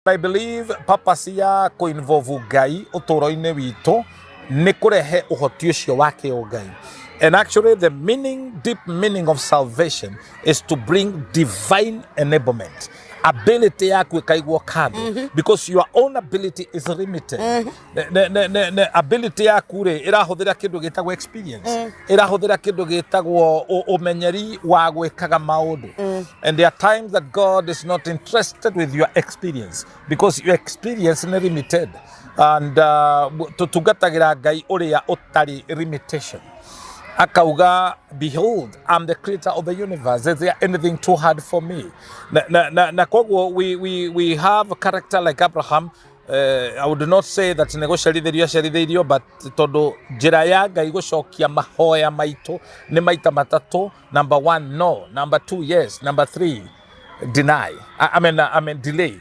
I believe purpose ya kũ involve Ngai ũtũũro-inĩ witũ nĩ kũrehe ũhoti ũcio wa kĩũngai. And actually the meaning, deep meaning of salvation is to bring divine enablement. Ability yaku ĩkaigwo kando because your own ability is limited. Ne ability yaku rĩ ĩrahũthĩra kĩndũ gĩtagwo experience, ĩrahũthĩra kĩndũ gĩtagwo ũmenyeri wa gwĩkaga maũndũ. And there are times that God is not interested with your experience because your experience nĩ limited. And tũtungatagĩra Ngai ũrĩa ũtarĩ limitation. Akauga, "Behold, I'm the creator of the universe. Is there anything too hard for me?" Na koguo we have a character like Abraham. I would not say that nĩ gũcerithĩrio acerithĩirio, but tondũ njĩra ya Ngai gũcokia mahoya maitũ nĩ maita matatũ: number one, no; number two, yes; number three, deny. I mean, delay.